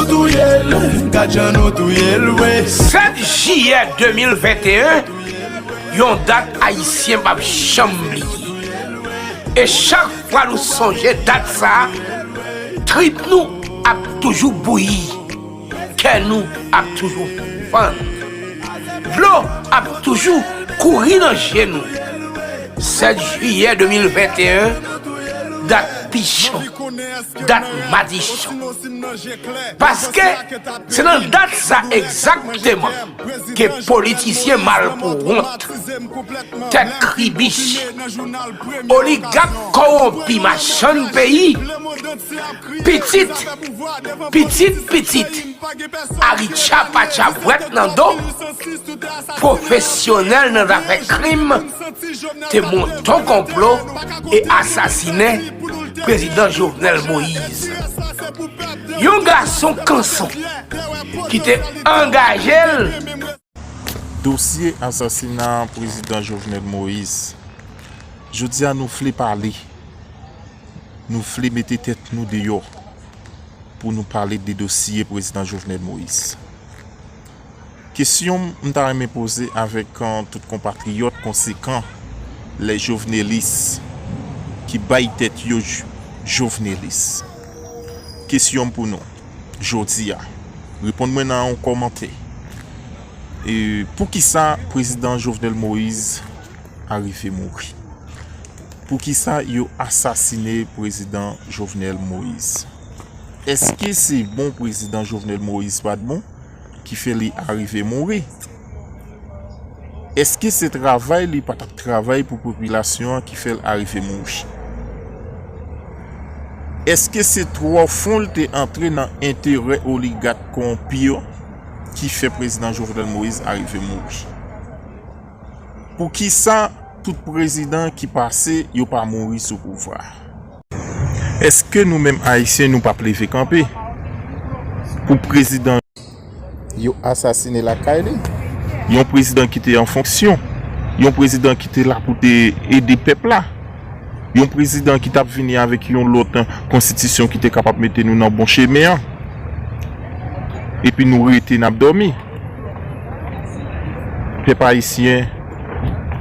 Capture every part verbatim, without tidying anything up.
Touye l, gad jan nou touye l, wi. Sèt jiyè de mil venteyen, yon dat Ayisyen p ap janm bliye. E chak fwa nou sonje dat sa a, trip nou ap toujou bouyi, kè nou ap toujou fann. Dlo ap toujou kouri nan je nou. Sèt jiyè de mil venteyen, dat pichon, dat madichon. Paske se nan dat sa egzakteman ke politisyen mal pou wont, tèt kribich, oligak kòwonpi machann peyi, pitit, pitit, pitit, Aricha pa tchabwèt nan do, pwofesyonèl nan zafè krim, te monte yon konplo e asasinen prezidan Jovenel Moïse. Yon gason kanson ki te angaje l. Dosye asasina prezidan Jovenel Moïse. Jodi a nou vle pale. Nou vle mete tèt nou deyò pou nou pale de dosye prezidan Jovenel Moïse. Kesyon m ta renmen poze avèk tout konpatriyòt konsekan, lè jovenelis ki bay tèt yo jovenelis. Kesyon m pou nou jodi a, reponn mwen nan yon kòmantè. E poukisa prezidan Jovenel Moïse arive mouri? Poukisa yo asasine prezidan Jovenel Moïse? Èske se bon prezidan Jovenel Moïse pa t bon ki fè li arive mouri? Èske se travay li pa t ap travay pou popilasyon an ki fè l arive mouri? Èske se twò fon l te antre nan enterè oligak kowonpi yo ki fè prezidan Jovenel Moïse arive mouri? Poukisa tout prezidan ki pase yo pa mouri sou pouvwa? Èske nou menm Ayisyen nou p ap leve kanpe pou prezidan yo asasine lakay li? Yon prezidan ki te an fonksyon, yon prezidan ki te la pou te ede pèp la, yon prezidan ki t ap vini avèk yon lòt konstitisyon ki te kapab mete nou nan bon chemen an. Epi nou rete n ap dòmi. Pèp ayisyen,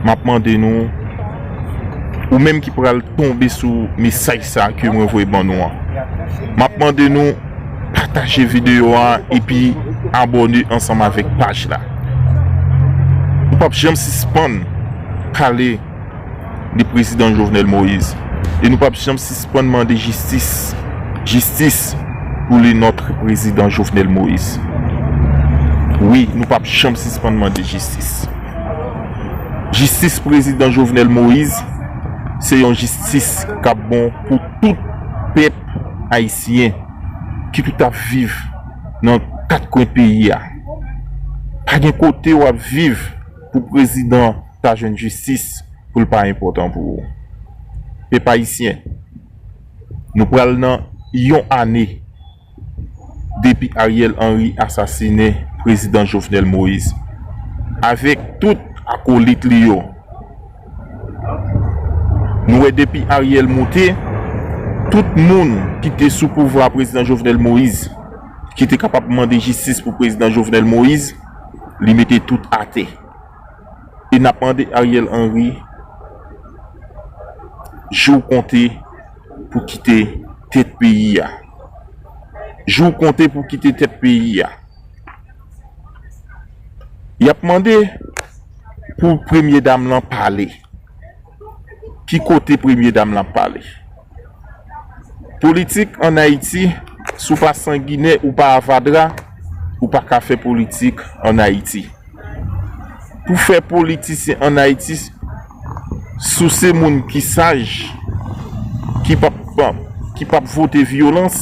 m ap mande nou, ou menm ki pral tonbe sou mesaj sa ke mwen voye ban nou an, m ap mande nou pataje videyo a epi abòne ansanm avèk paj la. Nou p ap janm sispann pale de prezidan Jovenel Moïse. E nou p ap janm sispann mande jistis, jistis pou le notre prezidan Jovenel Moïse. Wi, nou p ap janm sispann mande jistis. Jistis prezidan Jovenel Moïse se yon jistis k ap bon pou tout pèp ayisyen ki tout ap viv nan kat kwen peyi a. Pa gen kote w ap viv pou prezidan ta jwenn jistis pou l pa enpòtan pou ou. Pèp ayisyen, nou pral nan yon ane depi Ariel Henry asasinen prezidan Jovenel Moïse avèk tout akolit li yo. Nou wè depi Ariel moute, tout moun ki te sou pouvwa prezidan Jovenel Moïse, ki te kapab mande jistis pou prezidan Jovenel Moïse, li mete tout atè. E n ap mande Ariel Henry, jou konte pou kite tèt peyi a. Jou konte pou kite tèt peyi a. Y ap mande pou premye dam lan pale. Ki kote premye dam lan ap pale? Politik ann Ayiti, si w pa sanginè, ou pa avadra, ou pa ka fè politik ann Ayiti. Pou fè politisyen ann Ayiti, si w se moun ki saj, ki p ap, ki p ap vote vyolans,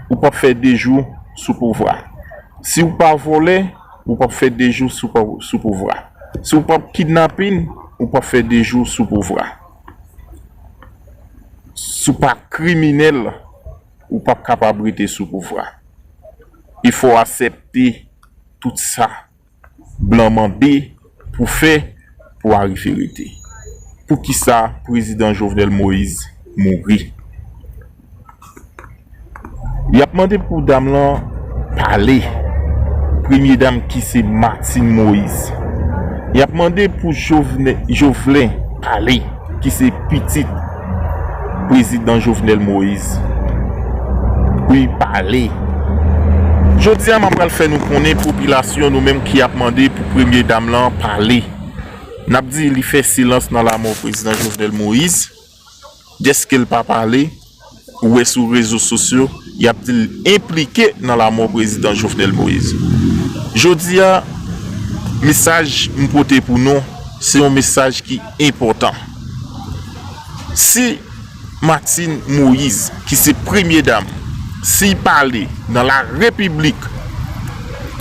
ou p ap fè de jou sou pouvwa. Si w pa vòlè, ou p ap fè de jou sou, sou pouvwa. Si w p ap kidnapin, ou p ap fè de jou sou pouvwa. Si w pa kriminèl, ou p ap kapab rete sou pouvwa. E fò w aksepte tout sa blan mande pou fè pou w arive rete. Poukisa prezidan Jovenel Moïse mouri? Y ap mande pou dam lan pale. Premye dam ki se Martine Moïse. Y ap mande pou Jovne-, Jovelin pale, ki se pitit prezidan Jovenel Moïse, pou l pale. Jodi a, m ap pral fè nou konnen popilasyon, nou menm ki ap mande pou premye dam lan pale. N ap di li fè silans nan lamò prezidan Jovenel Moïse. Dèske l pa pale, ou wè sou rezo sosyo, y ap di l enplike nan lamò prezidan Jovenel Moïse. Jodi a, mesaj m pote pou nou, se yon mesaj ki enpòtan. Si Martine Moïse, ki se premye dam, si l pale nan la repiblik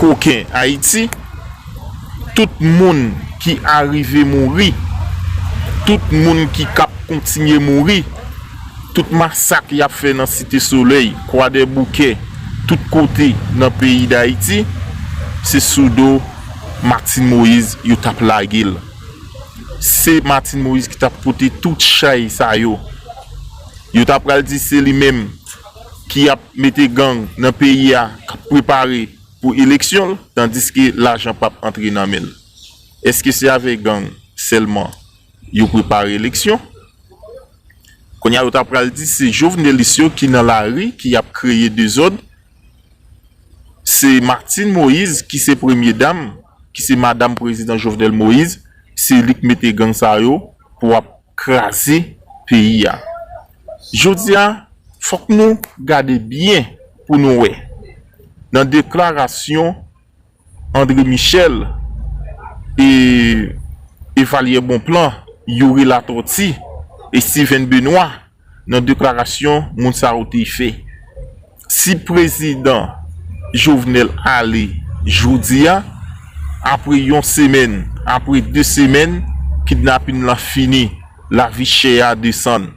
koken Ayiti, tout moun ki arive mouri, tout moun ki k ap kontinye mouri, tout masak y ap fè nan Site Solèy, Kwadèboukè, tout kote nan peyi Dayiti, se sou do Martine Moïse yo t ap lage l. Se Martine Moïse ki t ap pote tout chay sa yo. Yo ta pral di se li menm ki ap mete gang nan peyi a, k ap prepare pou eleksyon l, tandiske lajan p ap antre nan men l. Èske se avèk gang sèlman yo prepare eleksyon? Kounye a, yo ta pral di se jovenelis yo ki nan lari, ki ap kreye dezòd. Se Martine Moïse ki se premye dam, ki se madanm prezidan Jovenel Moïse, se li k mete gang sa yo pou ap kraze peyi a. Jodi a, fòk nou gade byen pou nou wè. Nan deklarasyon André Michel e Evalière Bonpland, Youri Latortue e Steven Benoît, nan deklarasyon moun sa yo te fè. Si prezidan Jovenel ale jodi a, apre yon semèn, apre de semèn, kidnapin lan fini, lavi chè a desann.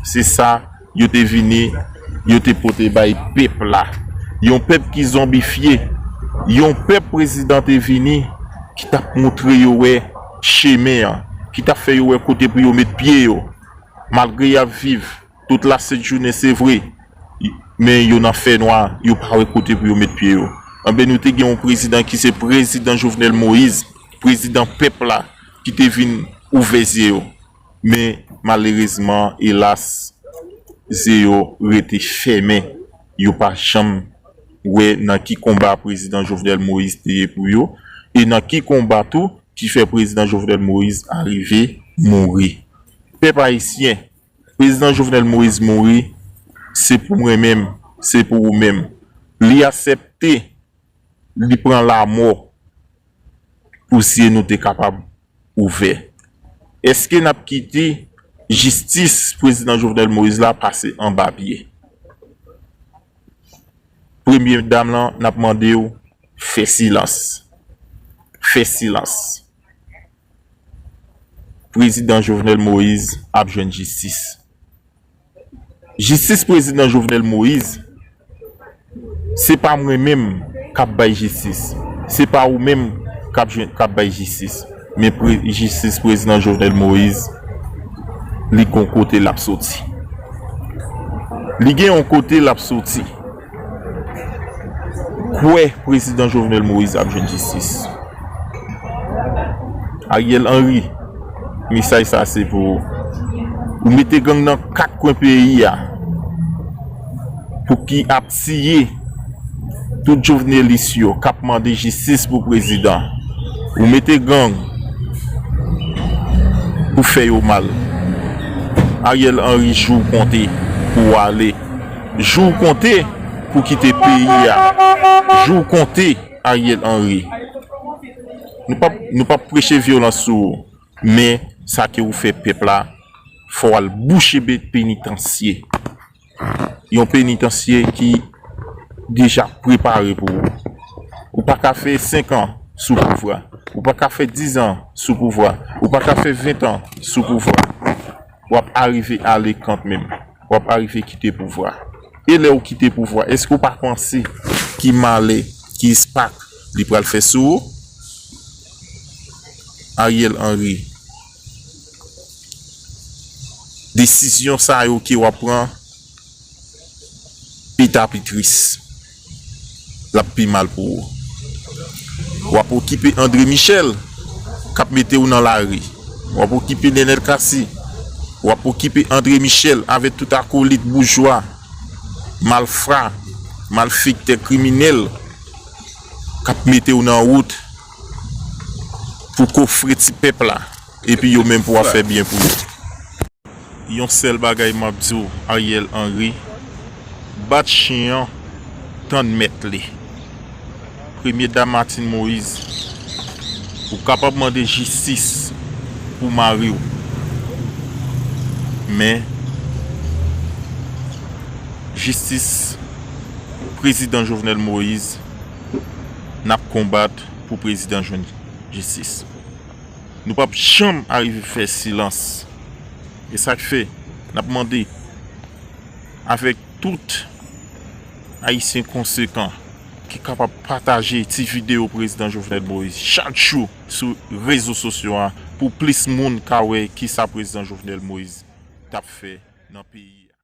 Se sa yo te vini, yo te pote bay pèp la. Yon pèp ki zonbifye, yon pèp prezidan te vini ki t ap montre yo wè chemen an, ki t ap fè yo wè kote pou yo met pye yo. Malgre y ap viv tout lasent jounen, se vre, men yo nan fènwa, yo pa wè kote pou yo met pye yo. Anben, nou te gen yon prezidan ki se prezidan Jovenel Moïse, prezidan pèp la, ki te vin ouvè zye yo. Men, malerezman, elas, zye yo rete fèmen. Yo pa janm wè nan ki konba prezidan Jovenel Moïse te ye pou yo, e nan ki konba tou ki fè prezidan Jovenel Moïse arive mouri. Pèp ayisyen, prezidan Jovenel Moïse mouri, se pou mwen menm, se pou ou menm. Li aksepte, li pran lamò pou zye nou te kapab ouvè. Èske n ap kite jistis prezidan Jovenel Moïse la pase anba pye? Premye dam lan, n ap mande w fè silans. Fè silans. Prezidan Jovenel Moïse ap jwenn jistis. Jistis prezidan Jovenel Moïse, se pa mwen menm k ap bay jistis. Se pa ou menm k ap jwenn, k ap bay jistis. Men pre-, jistis prezidan Jovenel Moïse, li gon kote l ap soti. Li gen yon kote l ap soti. Kwè prezidan Jovenel Moïse ap jwenn jistis. Ariel Henry, mesaj sa se pou ou. Ou mete gang nan kat kwen peyi a pou ki ap tiye tout jovenelis yo k ap mande jistis pou prezidan. Ou mete gang pou fè yo mal. Ariel Henry, jou w konte pou w ale. Jou w konte pou kite peyi a. Jou w konte, Ariel Henry. Nou p ap, nou p ap preche vyolans sou ou, men sa ke ou fè pèp la, fò w al bouche be-, penitansye. Yon penitansye ki deja prepare pou ou. Ou pa ka fè senk an sou pouvwa. Ou pa ka fè diz an sou pouvwa. Ou pa ka fè ven an sou pouvwa. W ap arive ale kantmenm. W ap arive kite pouvwa. E lè w kite pouvwa, èske w pa panse ki malè, ki espak li pral fè sou ou? Ariel Henry, desizyon sa yo ke w ap pran, pita pi tris. l ap pi mal pou ou. W ap okipe André Michel, k ap mete w nan lari. W ap okipe Nenel Cassy. W ap okipe André Michel avèk tout akolit boujwa, malfra, malfektè, kriminèl k ap mete w nan wout pou kofre ti pèp la, epi yo menm pou ap fè byen pou yo. Yon sèl bagay m ap di w, Ariel Henry, bat chen an, tann mèt li. Premye dam Martine Moïse, ou kapab mande jistis pou mari w. Men, jistis prezidan Jovenel Moïse, n ap konbat pou prezidan jwenn jistis. Nou p ap janm arive fè silans. E sa k fè, n ap mande avèk tout Ayisyen konsekan ki kapab pataje ti videyo prezidan Jovenel Moïse chak jou sou rezo sosyo a pou plis moun ka wè kisa prezidan Jovenel Moïse t ap fè nan peyi.